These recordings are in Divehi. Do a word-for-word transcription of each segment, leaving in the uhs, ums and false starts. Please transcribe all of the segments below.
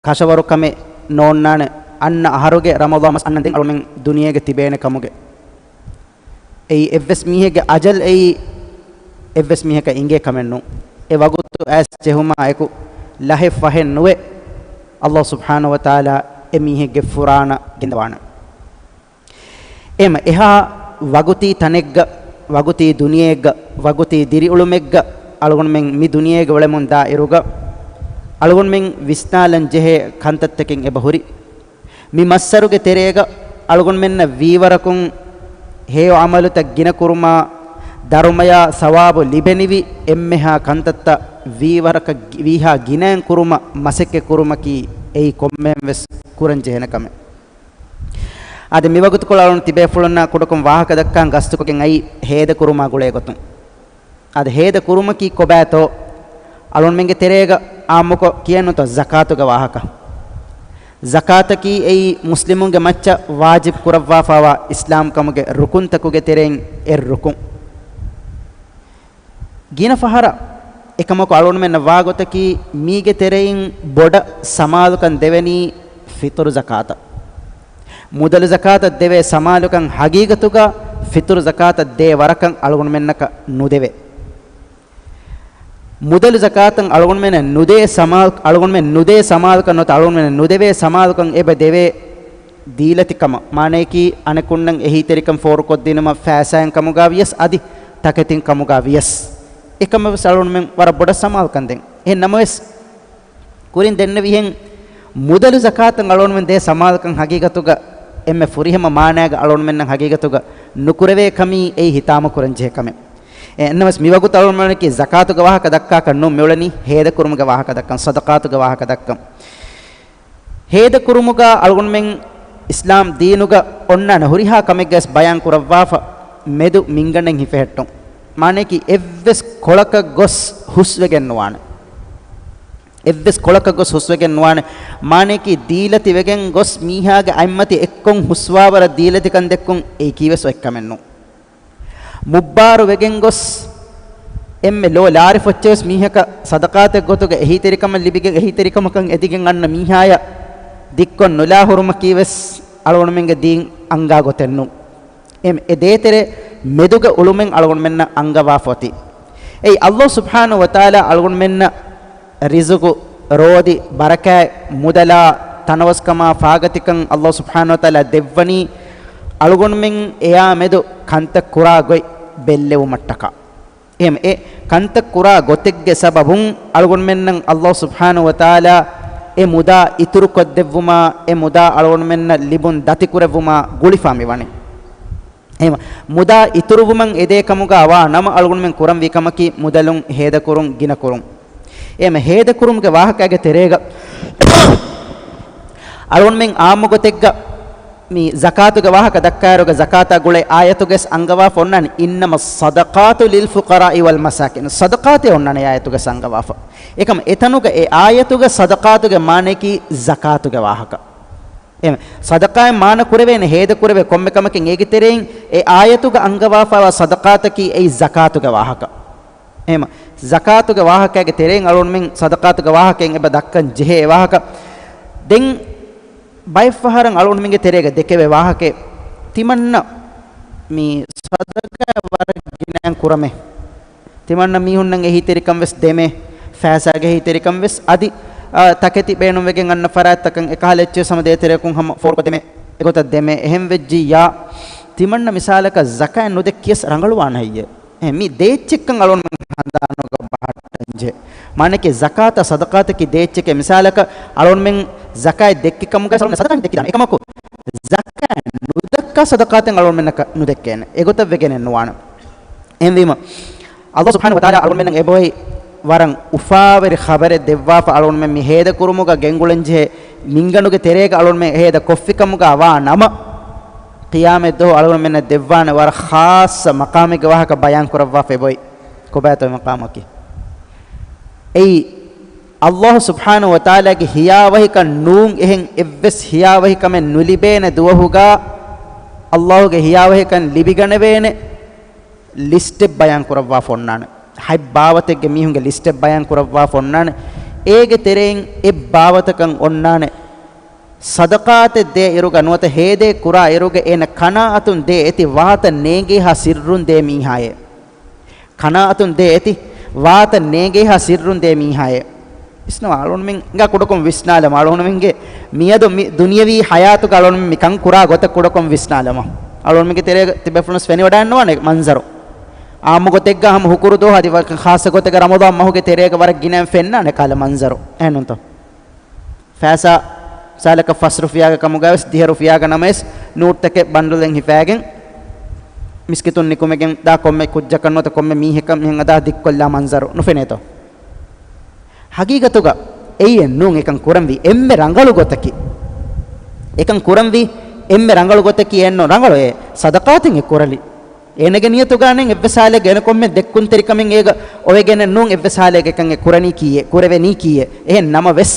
ކަށަވަރުކަމެއް ނޯންނާނެ. އަންނަ އަހަރުގެ ރަމަޟާން މަސް އަންނަން ދެން އަޅުމެން ދުނިޔޭގަ ތިބޭނެ ކަމުގެ. އެއީ އެއްވެސް މީހެއްގެ އަޖަލް އެއީ އެއްވެސް މީހަކަށް އިނގޭ ކަމެއް ނޫން. އެ ވަގުތު އައިސް ޖެހުމާ އެކު ލަހެއް ފަހެއް ނުވެ، އައްލާހު ސުބްޙާނަހު ވަތަޢާލާ އެ މީހެއްގެ ފުރާނަ ގެންދަވާނެ. އެހެމަ އެހާ ވަގުތީ ތަނެއްގަ، ވަގުތީ ދުނިޔެއެއްގަ، ވަގުތީ ދިރިއުޅުމެއްގަ އަޅުގަނޑުމެން މި ދުނިޔޭގަ އުޅެމުން ދާ އިރުގަ، އަޅުގަނޑުމެން ވިސްނާލަން ޖެހޭ ކަންތައްތަކެއް އެބަ ހުރި. މި މައްސަރުގެ ތެރޭގަ އަޅުގަނޑުމެންނަށް ވީވަރަކުން ހެޔޮ ޢަމަލުތައް ގިނަ ކުރުމާ، ދަރުމަޔާ ސަވާބު ލިބެނިވި އެންމެހާ ކަންތައްތައް ވީވަރަކަށް ވީހާ ގިނައިން ކުރުމަށް މަސައްކަތް ކުރުމަކީ އެއީ ކޮންމެހެން ވެސް ކުރަން ޖެހޭނެ ކަމެއް. އަދި މިވަގުތުކޮޅު އަޅުން ތިބޭފުޅުންނާ ކުޑަކޮށް ވާހަކަ ދައްކާން ގަސްތުކޮށްގެން އައީ ހޭދަ ކުރުމާ ގުޅޭ ގޮތުން. އަދި ހޭދަ ކުރުމަކީ ކޮބާތޯ؟ އަޅުންމެންގެ ތެރޭގަ އާއްމުކޮށް ކިޔަން ނުތޯ ޒަކާތުގެ ވާހަކަ. ޒަކާތަކީ އެއީ މުސްލިމުންގެ މައްޗަށް ވާޖިބް ކުރައްވާފާވާ އިސްލާމް ކަމުގެ ރުކުންތަކުގެ ތެރެއިން އެއް ރުކުން. ގިނަ ފަހަރަށް އެކަމަކު އަޅުގަނޑުމެންނަށް ވާގޮތަކީ، މީގެ ތެރެއިން ބޮޑަށް ސަމާލުކަން ދެވެނީ ފިޠުރު ޒަކާތަށް. މުދަލު ޒަކާތަށް ދެވޭ ސަމާލުކަން ހަގީގަތުގަ ފިޠުރު ޒަކާތަށް ދޭ ވަރަކަށް އަޅުގަނޑުމެންނަކަށް ނުދެވޭ. މުދަލު ޒަކާތަށް އަޅުގަނޑުމެން ނުދޭ ސަމާލު-، އަޅުގަނޑުމެން ނުދޭ ސަމާލުކަން ނުވަތަ އަޅުގަނޑުމެން ނުދެވޭ ސަމާލުކަން އެބަ ދެވޭ ދީލަތިކަމަށް، މާނަޔަކީ އަނެކުންނަށް އެހީތެރިކަން ފޯރުކޮށްދިނުމަށް ފައިސާއިން ކަމުގަ ވިޔަސް އަދި ތަކެތިން ކަމުގަ ވިޔަސް، އެކަމަށް ވެސް އަޅުގަނޑުމެން ވަރަށް ބޮޑަށް ސަމާލުކަން ދޭން. އެހެން ނަމަވެސް، ކުރިން ދެންނެވިހެން، މުދަލު ޒަކާތަށް އަޅުގަނޑުމެން ދޭ ސަމާލުކަން ހަގީގަތުގަ އެންމެ ފުރިހަމަ މާނައިގަ އަޅުގަނޑުމެންނަށް ހަގީގަތުގަ ނުކުރެވޭ ކަމީ އެއީ ހިތާމަކުރަން ޖެހޭ ކަމެއް. އެ، އެންނަމަސް މިވަގުތު އަޅުގަނޑުމެންނަކީ ޒަކާތުގެ ވާހަކަ ދައްކާކަށް ނޫން މިއުޅެނީ، ހޭދަކުރުމުގެ ވާހަކަ ދައްކަން، ޞަދަޤާތުގެ ވާހަކަ ދައްކަން. ހޭދަކުރުމުގަ އަޅުގަނޑުމެން އިސްލާމް ދީނުގަ އޮންނާނެ ހުރިހާ ކަމެއްގަސް ބަޔާން ކުރައްވާފަ، މެދު މިންގަނޑެއް ހިފެހެއްޓުން. މާނަޔަކީ އެއްވެސް ކޮޅަކަށް ގޮސް ހުސްވެގެން ނުވާނެ. އެއްވެސް ކޮޅަކަށް ގޮސް ހުސްވެގެން ނުވާނެ. މާނަޔަކީ ދީލަތި ވެގެން ގޮސް މީހާގެ އަތްމަތި އެއްކޮށް ހުސްވާވަރަށް ދީލަތިކަން ދެއްކުން އެއީ ކީވެސް އޮތްކަމެއް ނޫން. މުއްބާރު ވެގެން ގޮސް އެންމެ ލޯ ލާރި ފޮއްޗެވެސް މީހަކަށް ޞަދަޤާތެއް ގޮތުގަ އެހީތެރިކަމަށް ލިބިގެން، އެހީތެރިކަމަކަށް އެދިގެން އަންނަ މީހާޔަށް ދިއްކޮށް ނުލާ ހުރުމަކީވެސް އަޅުގަނޑުމެންގެ ދީން އަންގާ ގޮތެއް ނޫން. އެ، އެ ދޭތެރެ މެދުގަ އުޅުމެއް އަޅުގަނޑުމެންނަށް އަންގަވާފަ އޮތީ. އެއީ އައްލާހު ސުބްޙާނަހު ވަތަޢާލާ އަޅުގަނޑުމެންނަށް ރިޒުގު، ރޯދި، ބަރަކާތް، މުދަލާ، ތަނަވަސްކަމާ، ފާގަތިކަން އައްލާހު ސުބްޙާނަހު ވަތަޢާލާ ދެއްވަނީ އަޅުގަނޑުމެން އެއާ މެދު ކަންތައް ކުރާ ގޮތް ބެއްލެވުމަށްޓަކާ. އެހެން އެ ކަންތައް ކުރާ ގޮތެއްގެ ސަބަބުން އަޅުގަނޑުމެންނަށް އައްލާހު ސުބްޙާނަހު ވަތަޢާލާ އެ މުދާ އިތުރުކޮށްދެއްވުމާ، އެ މުދާ އަޅުގަނޑުމެންނަށް ލިބުން ދަތިކުރެއްވުމާ ގުޅިފާ މިވަނީ. އެހެން މުދާ އިތުރުވުމަށް އެދޭ ކަމުގަ ވާ ނަމަ އަޅުގަނޑުމެން ކުރަންވީ ކަމަކީ މުދަލުން ހޭދަކުރުން، ގިނަކުރުން. އެހެން ހޭދަކުރުމުގެ ވާހަކައިގެ ތެރޭގަ އަޅުގަނޑުމެން އާއްމު ގޮތެއްގަ މި ޒަކާތުގެ ވާހަކަ ދައްކާއިރުގަ ޒަކާތާ ގުޅޭ އާޔަތުގަސް އަންގަވާފަ އޮންނާނެ، إنما الصدقات للفقراء والمساكين. ޞަދަޤާތޭ އޮންނާނެ އާޔަތުގަސް އަންގަވާފަ. އެކަމަ އެތަނުގަ އެ އާޔަތުގަ ޞަދަޤާތުގެ މާނަޔަކީ ޒަކާތުގެ ވާހަކަ. އެހެން ޞަދަޤާއިން މާނަ ކުރެވޭނެ ހޭދަ ކުރެވޭ ކޮންމެ ކަމަކެއް އޭގެ ތެރެއިން އެ އާޔަތުގަ އަންގަވާފައިވާ ޞަދަޤާތަކީ އެއީ ޒަކާތުގެ ވާހަކަ. އެހެން ޒަކާތުގެ ވާހަކައިގެ ތެރެއިން އަޅުގަނޑުމެން ޞަދަޤާތުގެ ވާހަކައިން އެބަ ދައްކަން ޖެހޭ އެ ވާހަކަ. ދެން ބައެއްފަހަރަށް އަޅުގަނޑުމެންގެ ތެރޭގަ ދެކެވޭ ވާހަކައެއް ތިމަންނަ މި ޞަދަޤާ ވަރަށް ގިނައިން ކުރަމޭ. ތިމަންނަ މީހުންނަށް އެހީތެރިކަން ވެސް ދެމޭ، ފައިސާގެ އެހީތެރިކަން ވެސް އަދި، އާ، ތަކެތި ބޭނުންވެގެން އަންނަ ފަރާތްތަކަށް އެކަހަލަ އެއްޗެއް ހަމަ ދޭތެރެއަކުން ހަމަ ފޯރުކޮށް ދެމޭ، އެގޮތަށް ދެމޭ. އެހެން ވެއްޖިއްޔާ، ތިމަންނަ މިސާލަކަށް ޒަކާތް ނުދެއްކިޔަސް ރަނގަޅުވާނެ ހެއްޔޭ؟ އެ، މި ދޭއްޗެއްކަން އަޅުގަނޑުމެން ހަނދާނުގަ ބަހައްޓަންޖެހޭ. މާނައަކީ ޒަކާތާ ޞަދަޤާތަކީ ދޭއްޗެކޭ. މިސާލަކަށް އަޅުގަނޑުމެން ޒަކާތް ދެއްކި ކަމުގަ ޞަދަޤާތް ދެއްކިދާނެ. އެކަމަކު ޒަކާތް ނުދައްކާ ޞަދަޤާތެއް އަޅުގަނޑުމެންނަކަށް ނުދެއްކޭނެ. އެގޮތަށް ވެގެނެއް ނުވާނެ. އެހެންވީމަ، އައްލާހު ސުބްޙާނަހު ވަތަޢާލާ އަޅުގަނޑުމެންނަށް އެބައޮތް ވަރަށް އުފާވެރި ޚަބަރެއް ދެއްވާފަ އަޅުގަނޑުމެން މި ހޭދަކުރުމުގަ ގެންގުޅެންޖެހޭ މިންގަނޑުގެ ތެރޭގަ އަޅުގަނޑުމެން ހޭދަ ކޮށްފިކަމުގަ ވާ ނަމަ، ޤިޔާމަތްދުވަހު އަޅުގަނޑުމެންނަށް ދެއްވާނެ ވަރަށް ޚާއްޞަ މަޤާމެއްގެ ވާހަކަ ބަޔާން ކުރައްވާފަ އެބައޮތް. ކޮބާތޯ މަޤާމަކީ؟ އެއީ، އައްލާހު ސުބްޙާނަހު ވަތަޢާލާގެ ހިޔާވަހިކަން ނޫން އެހެން އެއްވެސް ހިޔާވަހިކަމެއް ނުލިބޭނެ ދުވަހުގަ، އައްލާހުގެ ހިޔާވަހިކަން ލިބިގަނެވޭނެ ލިސްޓެއް ބަޔާން ކުރައްވާފަ އޮންނާނެ. ހަތް ބާވަތެއްގެ މީހުންގެ ލިސްޓެއް ބަޔާން ކުރައްވާފަ އޮންނާނެ. އޭގެ ތެރެއިން އެއް ބާވަތަކަށް އޮންނާނެ، ޞަދަޤާތެއް ދޭ އިރުގަ ނުވަތަ ހޭދޭ ކުރާ އިރުގަ އޭނަ ޤަނާޢަތުން ދޭ އެތި ވާތައް ނޭނގޭހާ ސިއްރުން ދޭ މީހާއޭ. ޤަނާޢަތުން ދޭ އެތި ވާތައް ނޭނގޭހާ ސިއްރުން ދޭ މީހާއޭ. ވިސްނަވާ، އަޅުގަނޑުމެން އިނގާ ކުޑަކޮށް ވިސްނާލަމާ. އަޅުގަނޑުމެންގެ މިއަދު މި ދުނިޔަވީ ޙަޔާތުގަ އަޅުގަނޑުމެން މި ކަން ކުރާ ގޮތަށް ކުޑަކޮށް ވިސްނާލަމާ. އަޅުގަނޑުމެންގެ ތެރޭގަ ތިބޭފުޅުންވެސް ފެނިވަޑައިންނަވާނެ މަންޒަރު. އާއްމު ގޮތެއްގަ ހަމަ ހުކުރު ދުވަހު އަދި ޚާއްޞަ ގޮތެއްގަ ރަމަޟާން މަހުގެ ތެރޭގަ ވަރަށް ގިނައިން ފެންނާނެ ކަހަލަ މަންޒަރު. އެހެންނޫންތޯ؟ ފައިސާ ސާލަކަށް ފަސް ރުފިޔާގެ ކަމުގަވެސް ދިހަ ރުފިޔާގަ ނަމަވެސް ނޫޓްތަކެއް ބަންޑުލެއް ހިފައިގެން މިސްކިތުން ނިކުމެގެން ދާ ކޮންމެ ކުއްޖަކަށް ނުވަތަ ކޮންމެ މީހަކަށް މިހެން އަދާ ދިއްކޮށްލާ މަންޒަރު ނުފެނޭތޯ؟ ހަގީގަތުގަ އެއްޔެއް ނޫން އެކަން ކުރަންވީ އެންމެ ރަނގަޅު ގޮތަކީ. އެކަން ކުރަންވީ އެންމެ ރަނގަޅު ގޮތަކީ އެއްނު ރަނގަޅު އެ ޞަދަޤާތެއް އެ ކުރަނީ. އޭނަގެ ނިޔަތުގަ ނެތް އެއްވެސް ހާލެއްގަ އޭނަ ކޮންމެ ދެއްކުންތެރިކަމެއް އޭގަ އޮވެގެނެއް ނޫން އެއްވެސް ހާލެއްގަ އެކަން އެ ކުރަނީ ކީއެއް، ކުރެވެނީ ކީއެއް. އެހެން ނަމަވެސް،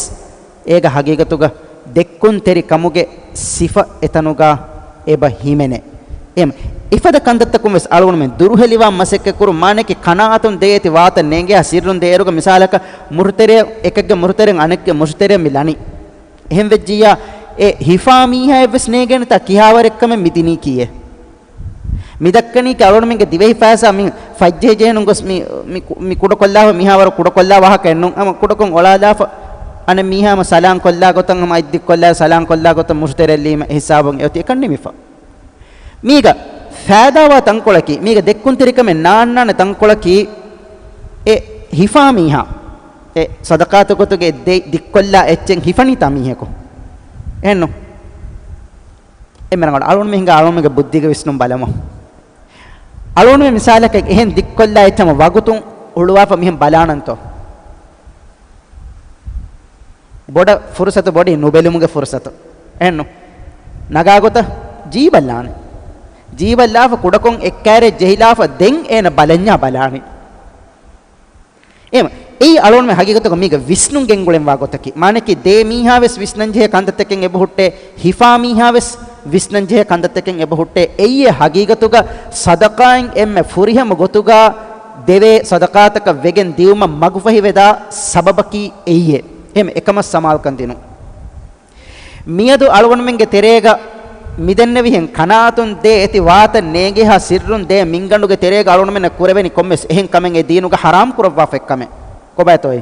އޭގަ ހަގީގަތުގަ ދެއްކުންތެރި ކަމުގެ ސިފަ އެތަނުގަ އެބަ ހިމެނޭ. އެހެން އެފަދަ ކަންތައްތަކުން ވެސް އަޅުގަނޑުމެން ދުރުހެލިވާން މަސައްކަތްކުރުން މާނައަކީ ޤަނާޢަތުން ދޭ އެތި ވާތައް ނޭނގޭހާ ސިއްރުން ދޭ އިރުގަ މިސާލަކަށް މުށުތެރެއަށް އެކެއްގެ މުށުތެރެއިން އަނެއްގެ މުށުތެރެއަށް މި ލަނީ. އެހެން ވެއްޖިއްޔާ އެ ހިފާ މީހާއަށް ވެސް ނޭނގޭނެތާ ކިހާވަރެއްކަމެއް މި ދިނީކީއެއް. މި ދައްކަނީކީ އަޅުގަނޑުމެންގެ ދިވެހި ފައިސާ މި ފައްޖެހި ޖެހެނުން ގޮސް މި، މި ކު-، މި ކުޑަކޮށްލާފަ މިހާވަރު ކުޑަކޮށްލާ ވާހަކައެއް ނޫން. ހަމަ ކުޑަކޮށް އޮޅާލާފަ އަނެއް މީހާ ހަމަ ސަލާން ކޮށްލާ ގޮތަށް ހަމަ އަތް ދިއްކޮށްލާ ސަލާން ކޮށްލާ ގޮތަށް މުށުތެރެއް ލީމަ އެ ހިސާބުން އެ އޮތީ އެކަން ނިމިފަ. މީގަ ފައިދާވާ ތަންކޮޅަކީ، މީގަ ދެއްކުންތެރިކަމެއް ނާންނާނެ ތަންކޮޅަކީ، އެ ހިފާ މީހާ، އެ ޞަދަޤާތު ގޮތުގެ ދެ-، ދިއްކޮށްލާ އެއްޗެއް ހިފަނީތާ މީހަކު. އެހެންނު؟ އެންމެ ރަނގަޅު އަޅުގަނޑުމެން ހިނގާ އަޅުގަނޑުމެންގެ ބުއްދީގަ ވިސްނުން ބަލަމު. އަޅުގަނޑުމެން މިސާލަކަށް އެހެން ދިއްކޮށްލާ އެއްޗަމަ ވަގުތުން ހުޅުވާފަ މިހެން ބަލާނަންތޯ؟ ބޮޑަށް ފުރުސަތު ބޮޑީ ނުބެލުމުގެ ފުރުސަތު. އެހެންނު؟ ނަގާ ގޮތަށް ޖީބަށްލާނެ. ޖީބަށްލާފަ ކުޑަކޮށް އެއްކައިރެއް ޖެހިލާފަ ދެން އޭނަ ބަލަންޏާ ބަލާނީ. އެހެން އެއީ އަޅުގަނޑުމެން ހަގީގަތުގަ މީގަ ވިސްނުން ގެންގުޅެންވާ ގޮތަކީ. މާނައަކީ ދޭ މީހާވެސް ވިސްނަންޖެހޭ ކަންތައްތަކެއް އެބަހުއްޓޭ، ހިފާ މީހާވެސް ވިސްނަންޖެހޭ ކަންތައްތަކެއް އެބަހުއްޓޭ. އެއީ ހަގީގަތުގަ ޞަދަޤާއިން އެންމެ ފުރިހަމަ ގޮތުގަ ދެވޭ ޞަދަޤާތަކަށް ވެގެން ދިއުމަށް މަގުފަހިވެދާ ސަބަބަކީ އެއީ. އެހެން އެކަމަށް ސަމާލުކަން ދިނުން. މިއަދު އަޅުގަނޑުމެންގެ ތެރޭގަ މިދެންނެވިހެން ޤަނާޢަތުން ދޭ އެތި ވާތައް ނޭނގޭހާ ސިއްރުން ދޭ މިންގަނޑުގެ ތެރޭގަ އަޅުގަނޑުމެންނަށް ކުރެވެނީ ކޮންމެސް އެހެން ކަމެއް އެ ދީނުގަ ޙަރާމް ކުރައްވާފަ އެއްކަމެއް. ކޮބާތޯއޭ؟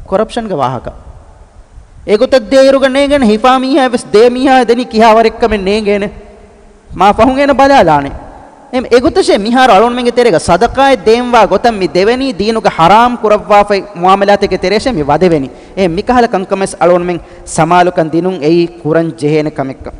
ކޮރަޕްޝަންގެ ވާހަކަ. އެގޮތަށް ދޭއިރުގަ ނޭނގޭނެ ހިފާ މީހާ ވެސް ދޭ މީހާ ދެނީ ކިހާވަރެއްކަމެއް ނޭނގޭނެ. މާ ފަހުން އޭނަ ބަލާލާނެ. އެމް އެގޮތަށޭ މިހާރު އަޅުގަނޑުމެންގެ ތެރޭގަ ޞަދަޤާތް ދޭންވާ ގޮތަށް މި ދެވެނީ ދީނުގަ ޙަރާމް ކުރައްވާފައި މުޢާމަލާތެއްގެ ތެރޭށޭ މި ވަދެވެނީ. އެ މިކަހަލަ ކަންކަމެސް އަޅުގަނޑުމެން ސަމާލުކަން ދިނުން އެއީ ކުރަން ޖެހޭނެ ކަމެއްކަން.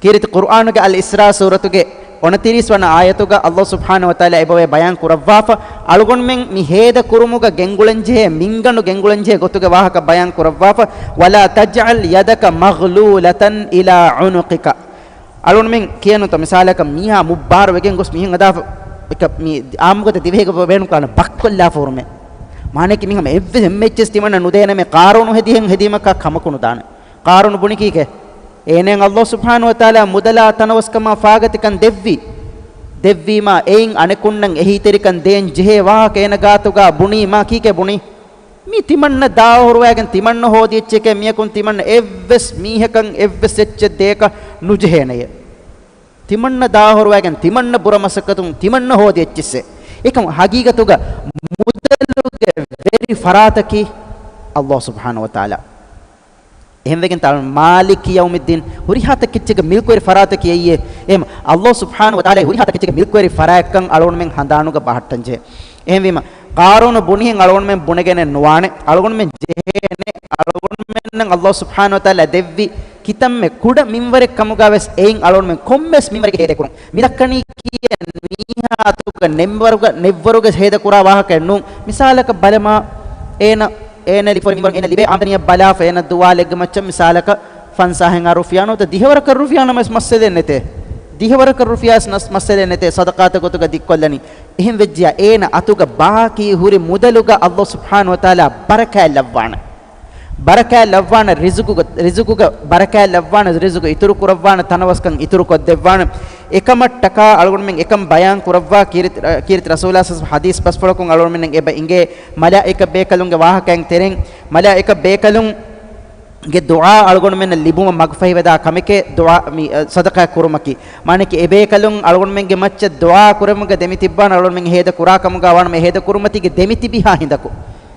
ކީރިތި ޤުރްއާނުގެ އަލް އިސްރާ ސޫރަތުގެ އޮނަތިރީސް ވަނަ އާޔަތުގަ ﷲ ސުބްޙާނަހޫ ވަތަޢާލާ އެބަވޭ ބަޔާން ކުރައްވާފަ، އަޅުގަނޑުމެން މި ހޭދަ ކުރުމުގަ ގެންގުޅެންޖެހޭ މިންގަނޑު ގެންގުޅެންޖެހޭ ގޮތުގެ ވާހަކަ ބަޔާން ކުރައްވާފަ، ولا تجعل يدك مغلولة إلى عنقك. އަޅުންމެން ކިޔަންތަ މިސާލަކަށް މީހާ މުއްބާރު ވެގެން ގޮސް މިހެން އަދާފަ، އެކަ މި އާއްމުގޮތަށް ދިވެހިގަ ބޭނުން ކުރާނެ ބައްކޮށްލާފަ ހުރުމެއް. މާނައަކީ މީހާ އެއްވެސް އެއްޗެސް ތިމަންނަ ނުދޭނަމޭ، ޤާރޫނު ހެދިހެން ހެދީމަކާ ކަމަކު ނުދާނެ. ޤާރޫނު ބުނި ކީކޭ؟ އޭނައަށް ﷲ ސުބްޙާނަހޫ ވަތަޢާލާ މުދަލާ ތަނަވަސްކަމާ ފާގަތިކަން ދެއްވީ. ދެއްވީމާ އެއިން އަނެކުންނަށް އެހީތެރިކަން ދޭން ޖެހޭ ވާހަކަ އޭނަ ގާތުގަ ބުނީމާ ކީކޭ ބުނީ؟ މީ ތިމަންނަ ދާ އަހުރުވާގެން ތިމަންނަ ހޯދި އެއްޗެކޭ، މިޔަކުން ތިމަންނަ އެއްވެސް މީހަކަށް އެއްވެސް އެއްޗެއް ދޭކަށް ނުޖެހޭނެޔޭ. ތިމަންނަ ދާ އަހުރުވާގެން ތިމަންނަ ބުރަ މަސައްކަތުން ތިމަންނަ ހޯދި އެއްޗިއްސެއް. އެކަމު ހަގީގަތުގަ މުދަލުގެ ވެރި ފަރާތަކީ ﷲ ސުބްޙާނަހޫ ވަތަޢާލާ. އެހެންވެގެން ތާ މާލިކި ޔައުމިއްދީން، ހުރިހާ ތަކެއްޗެއްގެ މިލްކުވެރި ފަރާތަކީ އެއީ. އެހެން ﷲ ސުބްޙާނަހޫ ވަތަޢާލާ ހުރިހާ ތަކެއްޗެއްގެ މިލްކުވެރި ފަރާތްކަން އަޅުގަނޑުމެން ހަނދާނުގަ ބަހައްޓަންޖެހޭ. އެހެންވީމަ، ޤާރޫނު ބުނިހެން އަޅުގަނޑުމެން ބުނެގެނެއް ނުވާނެ. އަޅުގަނޑުމެން ޖެހޭނެ، އަޅުގަނޑުމެންނަށް ﷲ ސުބްޙާނަހޫ ވަތަޢާލާ ދެއްވި ކިތަންމެ ކުޑަ މިންވަރެއް ކަމުގަ ވެސް އެއިން އަޅުގަނޑުމެން ކޮންމެސް މިންވަރެއްގެ ހޭދަ ކުރުން. މި ދައްކަނީ ކިޔެއް މީހާ އަތުގަ ނެއްވަރުގަ، ނެއްވަރުގަ ހޭދަ ކުރާ ވާހަކައެއް ނޫން. މިސާލަކަށް ބަލަމާ، އޭނަ، އޭނަ ލިބޭ މިންވަރު، އޭނަ ލިބޭ އާމްދަނީއަށް ބަލާފަ، އޭނަ ދުވާލެއްގެ މައްޗަށް މިސާލަކަށް ފަންސާހެއް ރުފިޔާ ނުވަތަ ދިހަވަރަކަށް ރުފިޔާ ނަމަވެސް މައްސަލައެއް ނެތޭ. ދިހަވަރަކަށް ރުފިޔާ ނަސް މައްސަލައެއް ނެތޭ، ޞަދަޤާތެއް ގޮތުގަ ދިއްކޮށްލަނީ. އެހެން ވެއްޖިޔާ އޭނަ އަތުގަ ބާކީ ހުރި މުދަލުގަ ﷲ ސުބްޙާނަހޫ ވަތަޢާލާ ބަރަކާތް ލައްވާނެ. ބަރަކާތް ލައްވާނެ ރިޒުގުގަ، ރިޒުގުގަ ބަރަކާތް ލައްވާނެ، ރިޒުގު އިތުރު ކުރައްވާނެ، ތަނަވަސްކަން އިތުރު ކޮށްދެއްވާނެ. އެކަމަށްޓަކާ އަޅުގަނޑުމެން އެކަން ބަޔާން ކުރައްވާ ކީރިތި، ކީރިތި ރަސޫލާ ސަސް ޙަދީޘް ބަސްފުޅަކުން އަޅުގަނޑުމެން އެބަ އިނގޭ މަލާއިކަ ބޭކަލުންގެ ވާހަކައިން ތެރެއިން، މަލާއިކަ ބޭކަލުން ގެ ދުޢާ އަޅުގަނޑުމެންނަށް ލިބުމަށް މަގުފަހިވެދާ ކަމެކޭ ދުޢާ މި، އަ، ޞަދަޤާތް ކުރުމަކީ. މާނައަކީ އެބޭކަލުން އަޅުގަނޑުމެންގެ މައްޗަށް ދުޢާ ކުރެވުމުގަ ދެމިތިއްބާނަ އަޅުގަނޑުމެން ހޭދަ ކުރާ ކަމުގަ ވާނަމަ އެ ހޭދަ ކުރުމަތީގެ ދެމިތިބިހާ ހިނދަކު،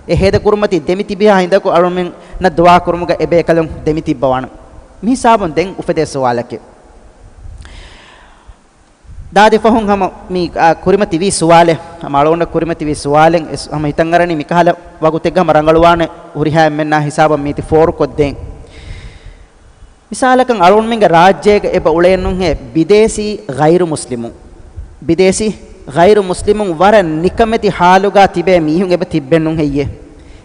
އެ ހޭދަ ކުރުމަތީ ދެމިތިބިހާ ހިނދަކު އަޅުގަނޑުމެންނަށް ދުޢާ ކުރުމުގަ އެބޭކަލުން ދެމިތިއްބަވާނަ. މި ހިސާބުން ދެން އުފެދޭ ސުވާލަކީ. ދާދި ފަހުން ހަމަ މި، އާ، ކުރިމަތިވީ ސުވާލެއް، ހަމަ އަޅުގަނޑަށް ކުރިމަތިވީ ސުވާލެއް، އެސް، ހަމަ ހިތަށް އަރަނީ މިކަހަލަ ވަގުތެއްގަ ހަމަ ރަނގަޅުވާނެ ހުރިހާ އެންމެންނާ ހިސާބަށް މީތި ފޯރުކޮށްދޭން. މިސާލަކަށް އަޅުގަނޑުމެންގެ ރާއްޖޭގަ އެބަ އުޅޭނުހޭ ބިދޭސީ ޣައިރު މުސްލިމުން. ބިދޭސީ ޣައިރު މުސްލިމުން ވަރަށް ނިކަމެތި ހާލުގަ ތިބޭ މީހުން އެބަ ތިއްބެންނުހެއްޔޭ.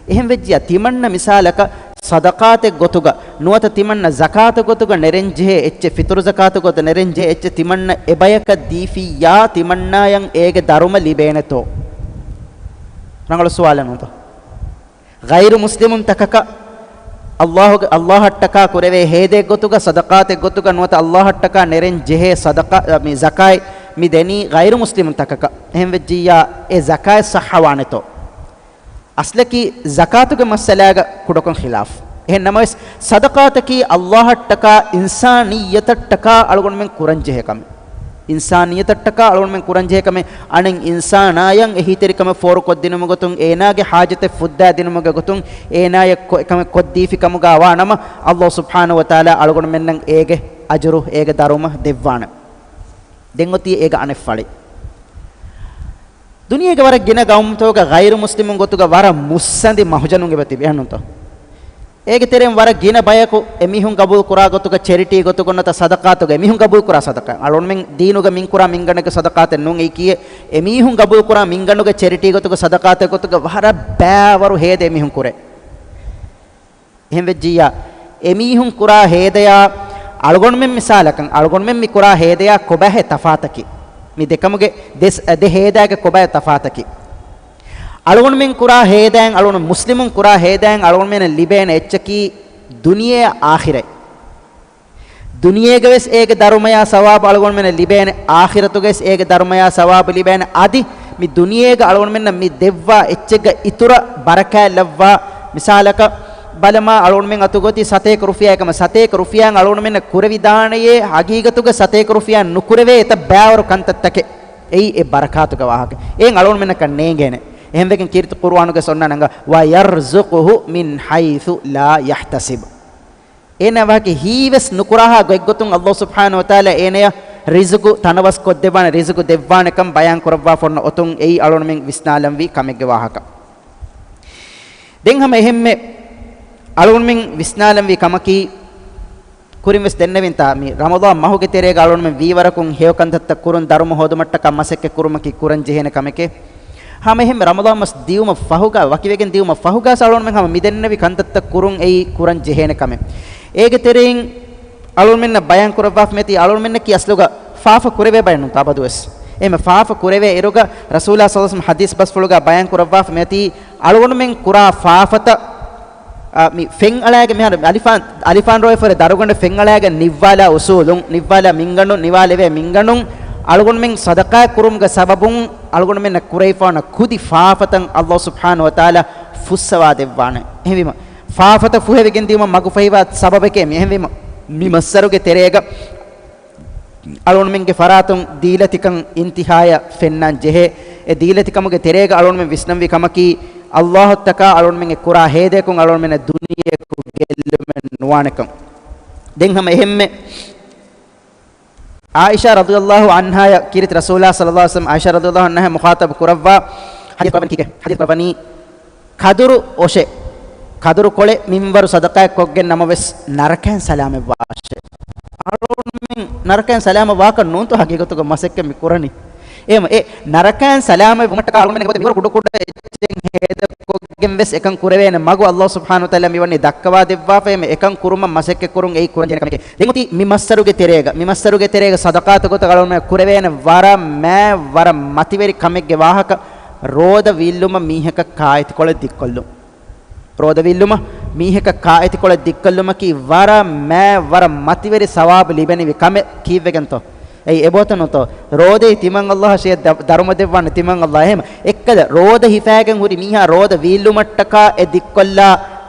އެހެން ވެއްޖިއްޔާ ތިމަންނަ މިސާލަކަށް ޞަދަޤާތެއް ގޮތުގަ ނުވަތަ ތިމަންނަ ޒަކާތު ގޮތުގަ ނެރެން ޖެހޭ އެއްޗެއް، ފިޠުރު ޒަކާތު ގޮތަށް ނެރެން ޖެހޭ އެއްޗެއް ތިމަންނަ އެބަޔަކަށް ދީފިއްޔާ ތިމަންނާޔަށް އޭގެ ދަރުމަ ލިބޭނެތޯ؟ ރަނގަޅު ސުވާލެއް ނޫންތޯ؟ ޣައިރު މުސްލިމުން ތަކަކަށް ﷲ، ﷲ އަށްޓަކާ ކުރެވޭ ހޭދައެއް ގޮތުގަ، ޞަދަޤާތެއް ގޮތުގަ ނުވަތަ ﷲ އަށްޓަކާ ނެރެން ޖެހޭ ޞަދަޤާ، މި ޒަކާތް މި ދެނީ ޣައިރު މުސްލިމުން ތަކަކަށް. އެހެން ވެއްޖިއްޔާ އެ ޒަކާތް ޞައްޙަވާނެތޯ؟ އަސްލަކީ ޒަކާތުގެ މައްސަލާގަ ކުޑަކޮށް ޚިލާފު. އެހެން ނަމަވެސް، ޞަދަޤާތަކީ ﷲ އަށްޓަކާ އިންސާނިއްޔަތަށްޓަކާ އަޅުގަނޑުމެން ކުރަންޖެހޭ ކަމެއް. އިންސާނިއްޔަތަށްޓަކާ އަޅުގަނޑުމެން ކުރަންޖެހޭ ކަމެއް، އަނެއް އިންސާނާޔަށް އެހީތެރިކަމެއް ފޯރުކޮށްދިނުމުގެ ގޮތުން، އޭނާގެ ޙާޖަތެއް ފުއްދާދިނުމުގެ ގޮތުން، އޭނާޔަށް ކޮ-، އެކަމެއް ކޮށްދީފި ކަމުގަ ވާނަމަ، ﷲ ސުބްޙާނަހޫ ވަތަޢާލާ އަޅުގަނޑުމެންނަށް އޭގެ އަޖުރު، އޭގެ ދަރުމަ ދެއްވާނެ. ދެން އޮތީ އޭގެ އަނެއް ފަޅި. ދުނިޔޭގެ ވަރަށް ގިނަ ގައުމުތަކުގަ ޣައިރު މުސްލިމުން ގޮތުގަ ވަރަށް މުއްސަނދި މަހުޖަނުން އެބަ ތިބި އެހެންނޫންތޯ؟ އޭގެ ތެރެއިން ވަރަށް ގިނަ ބަޔަކު އެމީހުން ގަބޫލު ކުރާ ގޮތުގަ ޗެރިޓީ ގޮތުގަ ނުވަތަ ޞަދަޤާތުގަ އެމީހުން ގަބޫލު ކުރާ ޞަދަޤާތް. އަޅުގަނޑުމެން ދީނުގަ މިން ކުރާ މިންގަނޑެއްގެ ޞަދަޤާތެއް ނޫން އެއީ ކީއެއް؟ އެމީހުން ގަބޫލު ކުރާ މިންގަނޑުގެ ޗެރިޓީ ގޮތުގަ ޞަދަޤާތެއް ގޮތުގަ ވަރަށް ބައިވަރު ހޭދަ އެމީހުން ކުރޭ. އެހެން ވެއްޖިއްޔާ، އެމީހުން ކުރާ ހޭދަޔާ އަޅުގަނޑުމެން މިސާލަކަށް، އަޅުގަނޑުމެން މި ކުރާ ހޭދަޔާ ކޮބާހޭ ތަފާތަކީ؟ މި ދެކަމުގެ ދެ، ދެ ހޭދާގެ ކޮބާ ތަފާތަކީ؟ އަޅުގަނޑުމެން ކުރާ ހޭދައިން، އަޅުގަނޑު މުސްލިމުން ކުރާ ހޭދައިން އަޅުގަނޑުމެންނަށް ލިބޭނެ އެއްޗަކީ ދުނިޔެއާ އާޚިރަތް. ދުނިޔޭގަވެސް އޭގެ ދަރުމަޔާ ސަވާބު އަޅުގަނޑުމެންނަށް ލިބޭނެ، އާޚިރަތުގަވެސް އޭގެ ދަރުމަޔާ ސަވާބު ލިބޭނެ. އަދި މި ދުނިޔޭގަ އަޅުގަނޑުމެންނަށް މި ދެއްވާ އެއްޗެއްގަ އިތުރަށް ބަރަކާތް ލައްވާ، މިސާލަކަށް ބަލަމާ، އަޅުގަނޑުމެން އަތުގަ އޮތީ ސަތޭކަ ރުފިޔާ އެކަމަ، ސަތޭކަ ރުފިޔާއިން އަޅުގަނޑުމެންނަށް ކުރެވިދާނެޔޭ ހަގީގަތުގަ ސަތޭކަ ރުފިޔާއިން ނުކުރެވޭ އެތައް ބައިވަރު ކަންތައްތަކެއް. އެއީ އެ ބަރަކާތުގެ ވާހަކަ. އެއިން އަޅުގަނޑުމެންނަކަށް ނޭނގޭނެ. އެހެންވެގެން ކީރިތި ޤުރުއާނުގެ އޮންނާނެ އަނގަ، "وَيَرْزُقْهُ مِنْ حَيْثُ لَا يَحْتَسِبُ." އޭނާ ވަކި ހީވެސް ނުކުރާހާ ގޮތްގޮތުން ﷲ ސުބްޙާނަހޫ ވަތަޢާލާ އޭނަޔަށް ރިޒުގު ތަނަވަސް ކޮށްދެއްވާނެ، ރިޒުގު ދެއްވާނެކަން ބަޔާން ކުރައްވާފަ އޮންނަ އޮތުން އެއީ އަޅުގަނޑުމެން ވިސްނާލަންވީ ކަމެއްގެ ވާހަކަ. ދެން ހަމަ އެހެންމެ އަޅުގަނޑުމެން ވިސްނާލަންވީ ކަމަކީ، ކުރިން ވެސް ދެންނެވިންތާ، މި ރަމަޟާން މަހުގެ ތެރޭގަ އަޅުގަނޑުމެން ވީވަރަކުން ހެޔޮ ކަންތައްތައް ކުރުން، ދަރުމަ ހޯދުމަށްޓަކާ މަސައްކަތް ކުރުމަކީ ކުރަން ޖެހޭނެ ކަމެކޭ. ހަމަ އެހެންމެ ރަމަޟާން މަސް ދިޔުމަށް ފަހުގަ، ވަކިވެގެން ދިޔުމަށް ފަހުގަ އަޅުގަނޑުމެން ހަމަ މި ދެންނެވި ކަންތައްތައް ކުރުން އެއީ ކުރަން ޖެހޭނެ ކަމެއް. އޭގެ ތެރެއިން އަޅުގަނޑުމެންނަށް ބަޔާން ކުރައްވާފަ މިއޮތީ އަޅުގަނޑުމެންނަކީ އަސްލުގަ ފާފަ ކުރެވޭ ބައެއް ނޫން އަބަދުވެސް. އެހެންމެ ފާފަ ކުރެވޭ އިރުގަ ރަސޫލާ ޞައްލަﷲު ޢަލައިހި ވަސައްލަމަ ޙަދީޘް ބަސްފުޅުގަ ބަޔާން ކުރައްވާފަ މިއޮތީ އަޅުގަނޑުމެން ކުރާ ފާފަތައް، އާ، މި ފެން އަޅާގެ މިހާރު އަލިފާން، އަލިފާން ރޯއެފަރެ ދަރުގަނޑަށް ފެން އަޅާގެ ނިއްވާލާ އުސޫލުން، ނިއްވާލާ މިންގަނޑުން، ނިވާލެވޭ މިންގަނޑުން އަޅުގަނޑުމެން ޞަދަޤާތް ކުރުމުގެ ސަބަބުން އަޅުގަނޑުމެންނަށް ކުރެވިފާނަ ކުދި ފާފަތައް ﷲ ސުބްޙާނަހޫ ވަތަޢާލާ ފުއްސަވާ ދެއްވާނެ. އެހެންވީމަ، ފާފަތައް ފުހެވިގެން ދިޔުމަށް މަގުފަހިވާ ސަބަބެކޭ މި. އެހެންވީމަ، މި މައްސަރުގެ ތެރޭގަ އަޅުގަނޑުމެންގެ ފަރާތުން ދީލަތިކަން އިންތިހާޔަށް ފެންނާން ޖެހޭ. އެ ދީލަތިކަމުގެ ތެރޭގަ އަޅުގަނޑުމެން ވިސްނަންވީ ކަމަކީ، ﷲ އަށްޓަކާ އަޅުގަނޑުމެން އެ ކުރާ ހޭދަޔަކުން އަޅުގަނޑުމެންނަށް ދުނިޔެއަކު ގެއްލުމެއް ނުވާނެކަން. ދެން ހަމަ އެހެންމެ ޢާއިޝާ ރަޟިޔަﷲު ޢަންހާޔަށް ކީރިތި ރަސޫލާ ޞައްލަﷲު ޢަލައިހި ވަސައްލަމަ ޢާއިޝާ ރަޟިޔަﷲު ޢަންހާ މުޚާޠަބު ކުރައްވާ ޙަދީޘް ކުރައްވަނީ ކީކޭ؟ ޙަދީޘް ކުރައްވަނީ، ކަދުރު އޮށެއް، ކަދުރު ކޮޅެއް މިންވަރު ޞަދަޤާތް ކޮށްގެން ނަމަވެސް، ނަރަކައިން ސަލާމަތް ވާށޭ. އަޅުގަނޑުމެން ނަރަކައިން ސަލާމަތް ވާކަށް ނޫންތޯ ހަގީގަތުގަ މަސައްކަތް މި ކުރަނީ؟ އެހެން އެ ނަރަކައިން ސަލާމަތް ވުމަށްޓަކާ އަޅުގަނޑުމެން ގޮތަށް މިވަރު ކުޑަ ކުޑަ އެއްޗެއް ހޭދަ ކޮށްގެން ވެސް އެކަން ކުރެވޭނެ މަގު ﷲ ސުބްޙާނަހޫ ވަތަޢާލާ މިވަނީ ދައްކަވާ ދެއްވާފަ. އެހެން އެކަން ކުރުމަށް މަސައްކަތް ކުރުން އެއީ ކުރަން ޖެހޭނެ ކަމެކޭ. ދެން އޮތީ މި މައްސަރުގެ ތެރޭގަ، މި މައްސަރުގެ ތެރޭގަ ޞަދަޤާތު ގޮތަށް އަޅުގަނޑުމެން ކުރެވޭނެ ވަރަށް މާތް ވަރަށް މަތިވެރި ކަމެއްގެ ވާހަކަ، ރޯދަ ވީއްލުމަށް މީހަކަށް ކާއެތިކޮޅެއް ދިއްކޮށްލުން. ރޯދަ ވީއްލުމަށް މީހަކަށް ކާއެތިކޮޅެއް ދިއްކޮށްލުމަކީ ވަރަށް މާތް ވަރަށް މަތިވެރި ސަވާބު ލިބެނިވި ކަމެއް ކީއްވެގެންތޯ؟ އެއީ އެބޯތަނުތޯ؟ ރޯދައީ ތިމަން އައްލާހަށޭ ދަ-، ދަރުމަ ދެއްވާނެ ތިމަން އައްލާ. އެހެން އެއްކަލަ ރޯދަ ހިފާގެން ހުރި މީހާ ރޯދަ ވީއްލުމަށްޓަކާ އެ ދިއްކޮށްލާ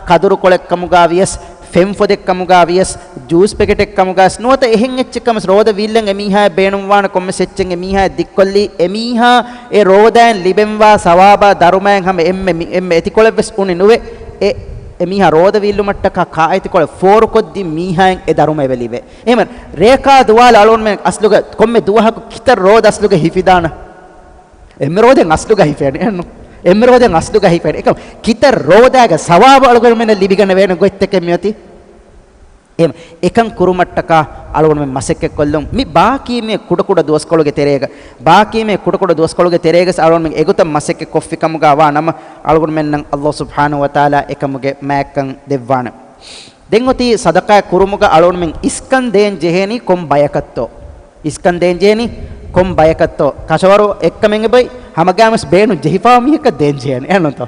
ކަދުރުކޮޅެއްކަމުގާ ވިޔަސް، ފެންފޮދެއްކަމުގާ ވިޔަސް، ޖޫސް ޕެކެޓެއްކަމުގާ ވިޔަސް ނުވަތަ އެހެން އެއްޗެއްކަމަސް ރޯދަ ވީއްލަން އެމީހާއަށް ބޭނުންވާނެ ކޮންމެސް އެއްޗެއް އެމީހާއަށް ދިއްކޮށްލީ، އެމީހާ އެ ރޯދައިން ލިބެންވާ ސަވާބާ ދަރުމައިން ހަމަ އެންމެ މި-، އެންމެ އެތިކޮޅެއްވެސް އުނި ނުވެ، އެ އެމީހާ ރޯދަ ވީއްލުމަށްޓަކާ ކާއެތިކޮޅެއް ފޯރުކޮށްދިން މީހާއިން އެ ދަރުމައެވެ ލިބޭ. އެހެން ރޭކާ ދުވާލަށް އަޅުގަނޑުމެން އަސްލުގަ ކޮންމެ ދުވަހަކު ކިތައް ރޯދަ އަސްލުގަ ހިފިދާނަ؟ އެންމެ ރޯދައިން އަސްލުގަ ހިފޭނެ އެއްނު. އެންމެ ރޯދައިން އަސްލުގަ ހިފޭނެ. އެކަމް ކިތައް ރޯދައިގެ ސަވާބު އަޅުގަނޑުމެންނަށް ލިބިގަނެވޭނެ ގޮތްތަކެއް މިއޮތީ. އެހެން އެކަން ކުރުމަށްޓަކާ އަޅުގަނޑުމެން މަސައްކަތްކޮށްލުން. މި ބާކީ މި ކުޑަކުޑަ ދުވަސްކޮޅުގެ ތެރޭގަ، ބާކީ މި ކުޑަކުޑަ ދުވަސްކޮޅުގެ ތެރޭގަސް އަޅުގަނޑުމެން އެގޮތަށް މަސައްކަތް ކޮށްފި ކަމުގާ ވާ ނަމަ، އަޅުގަނޑުމެންނަށް އައްލާހު ސުބްޙާނަހު ވަތަޢާލާ އެކަމުގެ މާތްކަން ދެއްވާނެ. ދެން އޮތީ ޞަދަޤާތް ކުރުމުގަ އަޅުގަނޑުމެން އިސްކަން ދޭން ޖެހޭނީ ކޮން ބަޔަކަށްތޯ؟ އިސްކަން ދޭން ޖެހޭނީ ކޮން ބަޔަކަށްތޯ؟ ކަށަވަރު އެއްކަމެއް އެބައި ހަމަގާމަސް ބޭނުން ޖެހިފާ މީހަކަށް ދޭން ޖެހޭނީ. އެހެންނުތޯ؟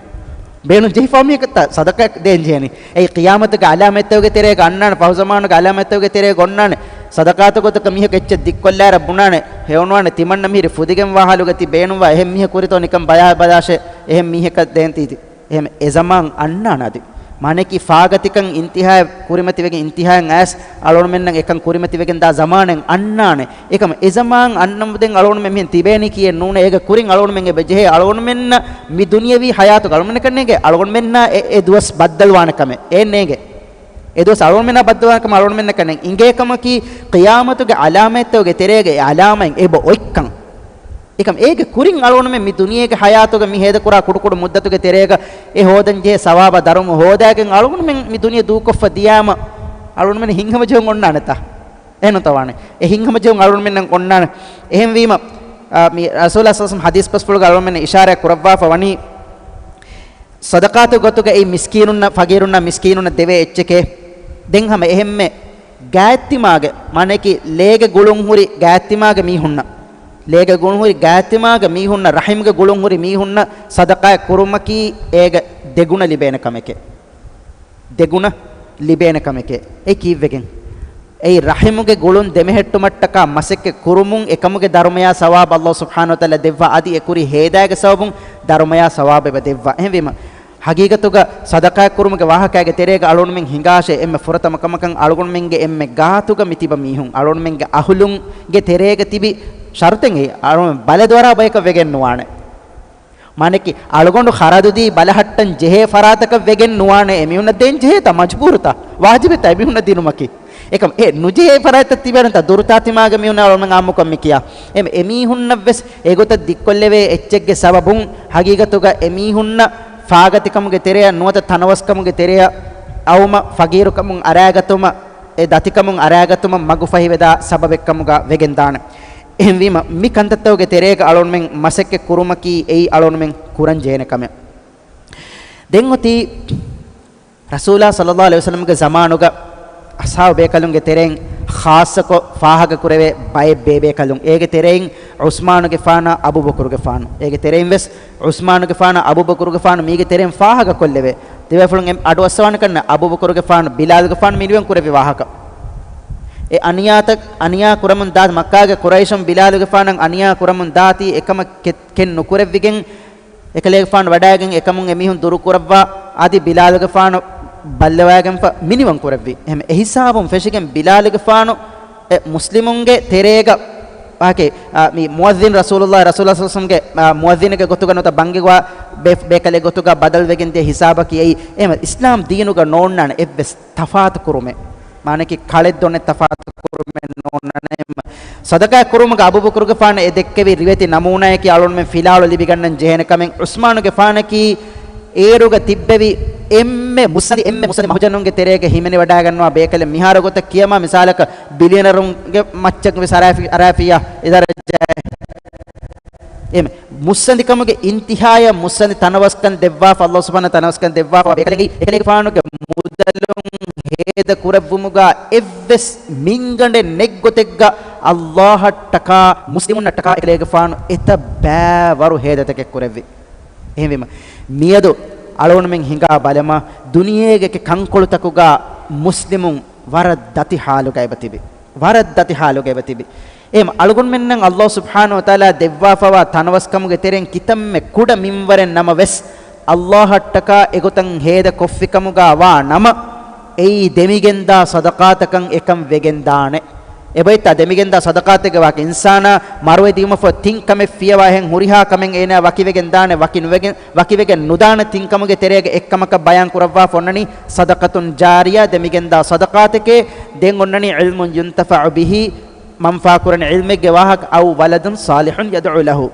ބޭނުން ޖެހިފާ މީހަކަށްތާ ޞަދަޤާތް ދޭން ޖެހޭނީ. އެއީ ޤިޔާމަތުގެ އަލާމަތްތަކުގެ ތެރޭގަ އަންނާނެ، ފަހުޒަމާނުގެ އަލާމަތްތަކުގެ ތެރޭގަ އޮންނާނެ. ޞަދަޤާތު ގޮތަކަށް މީހަކު އެއްޗެއް ދިއްކޮށްލާއިރަށް ބުނާނެ، ހެޔޮނުވާނެ ތިމަންނަ މިހިރި ފުދިގެންވާ ހާލުގަ ތި ބޭނުންވާ އެހެން މީހަކު ހުރިތޯ ނިކަން ބަޔާ ބަލާށޭ، އެހެން މީހަކަށް ދޭންތީ ތި. އެހެން އެ ޒަމާން އަންނާނެ އަދި. މާނައަކީ ފާގަތިކަން އިންތިހާއަށް ކުރިމަތިވެގެން، އިންތިހާއަށް އައިސް އަޅުގަނޑުމެންނަށް އެކަން ކުރިމަތިވެގެން ދާ ޒަމާނެއް އަންނާނެ. އެކަމަ އެ ޒަމާން އަންނަމުދެން އަޅުގަނޑުމެން މިހެން ތިބޭނީ ކިޔެއް ނޫނޭ. އޭގަ ކުރިން އަޅުގަނޑުމެން އެބަ ޖެހޭ އަޅުގަނޑުމެންނަށް މި ދުނިޔަވީ ހަޔާތުގަ އަޅުގަނޑުމެންނަކަށް ނޭނގޭ. އަޅުގަނޑުމެންނާ އެ، އެ ދުވަސް ބައްދަލުވާނެ ކަމެއް އެއް ނޭނގޭ. އެ ދުވަސް އަޅުގަނޑުމެންނާ ބައްދަލުވާނެ ކަމަށް އަޅުގަނޑުމެންނަކަށް ނޭނގޭ. އިނގޭ ކަމަކީ ޤިޔާމަތުގެ އަލާމަތްތަކުގެ ތެރޭގަ އެ އަލާމަތް އެބަ އޮތްކަން. އެކަމް އޭގެ ކުރިން އަޅުގަނޑުމެން މި ދުނިޔޭގެ ހަޔާތުގަ މި ހޭދަކުރާ ކުޑަކުޑަ މުއްދަތުގެ ތެރޭގަ އެ ހޯދަން ޖެހޭ ސަވާބާ ދަރުމަ ހޯދާގެން އަޅުގަނޑުމެން މި ދުނިޔެ ދޫކޮށްފަ ދިޔާމަ އަޅުގަނޑުމެން ހިތްހަމަޖެހުން އޮންނާނެތާ؟ އެހެންތޯ ވާނެ؟ އެ ހިތްހަމަޖެހުން އަޅުގަނޑުމެންނަށް އޮންނާނެ. އެހެންވީމަ، އާ، މި ރަސޫލާ ޞައްލަﷲު ޢަލައިހި ވަސައްލަމަ ޙަދީޘް ބަސްފުޅުގަ އަޅުގަނޑުމެން އިޝާރާތް ކުރައްވާފަ ވަނީ، ޞަދަޤާތު ގޮތުގައި މިސްކީނުންނަށް، ފަގީރުންނަށް، މިސްކީނުންނަށް ދެވޭ އެއްޗެކޭ. ދެން ހަމަ އެހެންމެ ގާތްތިމާގެ، މާނައަކީ ލޭގެ ގުޅުން ހުރި ގާތްތިމާގެ މީހުންނަށް، ލޭގެ ގުޅުން ހުރި ގާތްތިމާގެ މީހުންނަށް، ރަޙިމްގެ ގުޅުން ހުރި މީހުންނަށް ޞަދަޤާތް ކުރުމަކީ އޭގެ ދެގުނަ ލިބޭނެ ކަމެކޭ. ދެގުނަ ލިބޭނެ ކަމެކޭ. އެ ކީއްވެގެން؟ އެއީ ރަޙިމުގެ ގުޅުން ދެމެހެއްޓުމަށްޓަކާ މަސައްކަތް ކުރުމުން އެކަމުގެ ދަރުމަޔާ ސަވާބު އައްލާހު ސުބްޙާނަހު ވަތަޢާލާ ދެއްވާ އަދި އެ ކުރި ހޭދާގެ ސަބަބުން ދަރުމަޔާ ސަވާބެއް ދެއްވާ. އެހެންވީމަ، ޙަޤީޤަތުގަ ޞަދަޤާތް ކުރުމުގެ ވާހަކައިގެ ތެރޭގަ އަޅުގަނޑުމެން ހިނގާށޭ، އެންމެ ފުރަތަމަ ކަމަކަށް އަޅުގަނޑުމެންގެ އެންމެ ގާތުގަ މިތިބަ މީހުން، އަޅުގަނޑުމެންގެ އަހުލުންގެ ތެރޭގަ ތިބި ޝަރުޠެއް އެއީ، އަޅުގަނޑު ބަލަދުއަރާ ބަޔަކަށް ވެގެން ނުވާނެ. މާނައަކީ، އަޅުގަނޑު ޚަރަދުދީ ބަލަހައްޓަން ޖެހޭ ފަރާތަކަށް ވެގެން ނުވާނެ، އެމީހުންނަށް ދޭން ޖެހޭތާ، މަޖުބޫރުތާ، ވާޖިބެއްތާ އެމީހުންނަށް ދިނުމަކީ. އެކަމް އެ ނުޖެހޭ ފަރާތްތައް ތިބޭނެތާ، ދުރުތާ ތިމާގެ މީހުންނަށް އަޅުގަނޑުމެން އާއްމުކޮށް މި ކިޔާ. އެ، އެމީހުންނަށްވެސް އެގޮތަށް ދިއްކޮށްލެވޭ އެއްޗެއްގެ ސަބަބުން، ޙަޤީޤަތުގަ އެމީހުންނަށް ފާގަތިކަމުގެ ތެރެއަށް ނުވަތަ ތަނަވަސްކަމުގެ ތެރެއަށް އައުމަށް، ފަގީރުކަމުން އަރާގަތުމަށް، އެ ދަތިކަމުން އަރާގަތުމަށް މަގުފަހިވެދާ ސަބަބެއްކަމުގަ ވެގެންދާނެ. އެހެންވީމަ، މި ކަންތައްތަކުގެ ތެރޭގަ އަޅުގަނޑުމެން މަސައްކަތް ކުރުމަކީ އެއީ އަޅުގަނޑުމެން ކުރަން ޖެހޭނެ ކަމެއް. ދެން އޮތީ ރަސޫލާ ޞައްލަﷲު ޢަލައިހި ވަސައްލަމަގެ ޒަމާނުގަ އަޞްޙާބު ބޭކަލުންގެ ތެރެއިން ޚާއްޞަކޮށް ފާހަގަކުރެވޭ ބައެއް ބޭބޭކަލުން. އޭގެ ތެރެއިން ޢުސްމާނުގެފާނާ އަބޫބަކުރުގެފާނު. އޭގެ ތެރެއިން ވެސް ޢުސްމާނުގެފާނާ އަބޫބަކުރުގެފާނު މީގެ ތެރެއިން ފާހަގަކޮށްލެވޭ. ދެބޭފުޅުން އެ އަޑު އައްސަވާނެ ކަންނަ އަބޫބަކުރުގެފާނު ބިލާލުގެފާނު މިނިވަން ކުރެއްވި ވާހަކަ. އެ އަނިޔާތައް، އަނިޔާ ކުރަމުން ދާ، މައްކާގެ ޤުރައިޝުން ބިލާލުގެފާނަށް އަނިޔާ ކުރަމުން ދާތީ އެކަމަށް ކެ-، ކެތް ނުކުރެއްވިގެން، އެކަލޭގެފާނު ވަޑައިގެން އެކަމުން އެމީހުން ދުރުކުރައްވާ، އަދި ބިލާލުގެފާނު ބައްލަވައިގެންފަ މިނިވަން ކުރެއްވި. އެހެން އެހިސާބުން ފެށިގެން ބިލާލުގެފާނު އެ މުސްލިމުންގެ ތެރޭގަ ވާކި، އާ، މި މުއައްޒިން ރަސޫލުﷲ، ރަސޫލާ ޞައްލަﷲު ޢަލައިހި ވަސައްލަމަގެ، އާ، މުއައްޒިނެއްގެ ގޮތުގަ ނުވަތަ ބަންގި ގޮވާ ބޭ-، ބޭކަލެއް ގޮތުގަ ބަދަލުވެގެން ދިޔަ ހިސާބަކީ އެއީ. އެހެން އިސްލާމް ދީނުގަ ނޯންނާނެ އެއްވެސް ތަފާތު ކުރުމެއް. މާނައަކީ ކަޅެއް ދޮނެއް ތަފާތު ކުރުމެއް ނޯންނާނެ. ޞަދަޤާތް ކުރުމުގަ އަބޫބަކުރުގެފާނަށް އެ ދެއްކެވި ރިވެތި ނަމޫނާއަކީ އަޅުގަނޑުމެން ފިލާވަޅު ލިބިގަންނަން ޖެހޭނެ ކަމެއް. ޢުސްމާނުގެފާނަކީ އޭރުގަ ތިއްބެވި އެންމެ މުއްސަނދި، އެންމެ މުއްސަނދި މަހުޖަނުންގެ ތެރޭގަ ހިމެނިވަޑައިގަންނަވާ ބޭކަލެއް. މިހާރު ގޮތަށް ކިޔަމާ މިސާލަކަށް ބިލިއަނަރުންގެ މައްޗަށް ވެސް އަރާފި-، އަރާފިއްޔާ އެ ދަރަޖައެއް. އެހެން މުއްސަނދިކަމުގެ އިންތިހާޔަށް މުއްސަނދި ތަނަވަސްކަން ދެއްވާފަ، އައްލާހު ސުބްޙާނަހޫ ތަނަވަސްކަން ދެއްވާފަ ބޭކަލެއް، އެކަލޭގެފާނުގެ މުދަލުން ހޭދަ ކުރެއްވުމުގަ އެއްވެސް މިންގަނޑެއް ނެތްގޮތެއްގަ އައްލާހަށްޓަކާ މުސްލިމުންނަށްޓަކާ އެކަލޭގެފާނު އެތައް ބައިވަރު ހޭދަތަކެއް ކުރެއްވި. އެހެންވީމަ، މިއަދު އަޅުގަނޑުމެން ހިނގާ ބަލަމާ، ދުނިޔޭގެ ކަންކޮޅުތަކުގަ މުސްލިމުން ވަރަށް ދަތި ޙާލުގަ އެބަތިބި. ވަރަށް ދަތި ޙާލުގަ އެބަތިބި. އެހެން އަޅުގަނޑުމެންނަށް ﷲ ސުބްޙާނަހޫ ވަތަޢާލާ ދެއްވާފަވާ ތަނަވަސްކަމުގެ ތެރެއިން ކިތަންމެ ކުޑަ މިންވަރެއް ނަމަވެސް، ﷲ އަށްޓަކާ އެގޮތަށް ހޭދަ ކޮށްފިކަމުގަ ވާ ނަމަ، އެއީ ދެމިގެންދާ ޞަދަޤާތަކަށް އެކަން ވެގެންދާނެ. އެބައޮތްތާ ދެމިގެންދާ ޞަދަޤާތެއްގެ ވާހަކަ؟ އިންސާނާ މަރުވެ ދިޔުމަށްފަހު ތިން ކަމެއް ފިޔަވާ އެހެން ހުރިހާ ކަމެއް އޭނާ ވަކިވެގެން ދާނެ، ވަކި ނުވެގެން، ވަކިވެގެން ނުދާނެ ތިން ކަމުގެ ތެރޭގަ އެއްކަމަކަށް ބަޔާން ކުރައްވާފަ އޮންނަނީ ޞަދަޤަތުން ޖާރިޔާ، ދެމިގެންދާ ޞަދަޤާތެކޭ. ދެން އޮންނަނީ ޢިލްމުން ޔުންތަފަޢު ބިހީ، މަންފާކުރަނި ޢިލްމެއްގެ ވާހަކަ، އައު ވަލަދުން ޞާލިޙުން ޔަދްޢޫ ލަހު،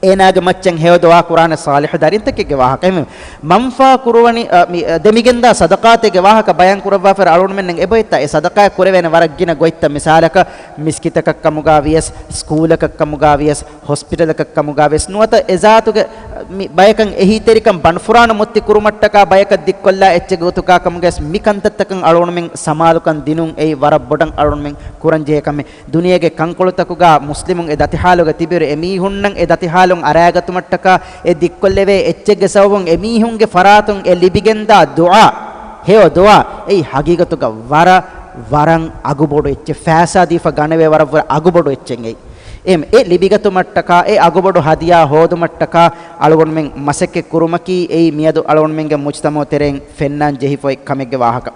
އޭނާގެ މައްޗަށް ހެޔޮ ދުޢާ ކުރާނެ ޞާލިޙު ދަރިންތަކެއްގެ ވާހަކަ. އެހެން މަންފާ ކުރުވަނި، އަ، މި، އަ، ދެމިގެންދާ ޞަދަޤާތެއްގެ ވާހަކަ ބަޔާން ކުރައްވާފަ އަޅުގަނޑުމެންނަށް އެބައޮތްތާ އެ ޞަދަޤާތް ކުރެވޭނެ ވަރަށް ގިނަ ގޮތްތައް. މިސާލަކަށް މިސްކިތަކަށް ކަމުގަ ވިޔަސް، ސްކޫލަކަށް ކަމުގަ ވިޔަސް، ހޮސްޕިޓަލަކަށް ކަމުގަ ވިޔަސް، ނުވަތަ އެ ޒާތުގެ މި ބަޔަކަށް އެހީތެރިކަން ބަނޑުފުރާނަ މުއްތި ކުރުމަށްޓަކާ ބަޔަކަށް ދިއްކޮށްލާ އެއްޗެއްގެ ގޮތުގަ ކަމުގަސް މި ކަންތައްތަކަށް އަޅުގަނޑުމެން ސަމާލުކަން ދިނުން އެއީ ވަރަށް ބޮޑަށް އަޅުގަނޑުމެން ކުރަންޖެހޭ ކަމެއް. ދުނިޔޭގެ ކަންކޮޅުތަކުގަ މުސްލިމުން އެ ދަތި ޙާލުގަ ތިބިއިރު، އެމީހުންނަށް އެ ދަތި ޙާލުން އަރާގަތުމަށްޓަކާ އެ ދިއްކޮށްލެވޭ އެއްޗެއްގެ ސަބަބުން އެމީހުންގެ ފަރާތުން އެ ލިބިގެންދާ ދުޢާ، ހެޔޮ ދުޢާ، އެއީ ހަގީގަތުގަ ވަރަށް، ވަރަށް އަގުބޮޑު އެއްޗެއް، ފައިސާ ދީފަ ގަނެވޭ ވަރަށް ވަރަށް އަގުބޮޑު އެއްޗެއް އެއީ. އެ، އެ ލިބިގަތުމަށްޓަކާ، އެ އަގުބޮޑު ހަދިޔާ ހޯދުމަށްޓަކާ އަޅުގަނޑުމެން މަސައްކަތް ކުރުމަކީ އެއީ މިއަދު އަޅުގަނޑުމެންގެ މުޖްތަމަޢު ތެރެއިން ފެންނާން ޖެހިފައި ކަމެއްގެ ވާހަކަ.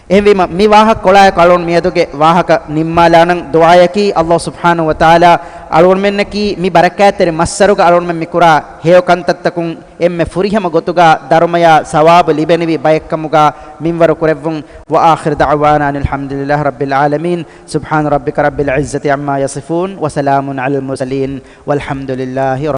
އެހެންވީމަ، މި ވާހަކަ ކޮޅާއެކު އަޅުގަނޑު މިއަދުގެ ވާހަކަ ނިންމާލާނަން. ދުޢާޔަކީ ﷲ ސުބްޙާނަހޫ ވަތަޢާލާ އަޅުގަނޑުމެންނަކީ މި ބަރަކާތްތެރި މައްސަރުގަ އަޅުގަނޑުމެން މިކުރާ ހެޔޮ ކަންތައްތަކުން އެންމެ ފުރިހަމަ ގޮތުގަ ދަރުމަޔާ ސަވާބު ލިބެނިވި ބައެއްކަމުގަ މިންވަރު ކުރެއްވުން. وآخر دعوانا أن الحمد لله رب العالمين. سبحان ربك رب العزة عما يصفون. وسلام على المرسلين. والحمد لله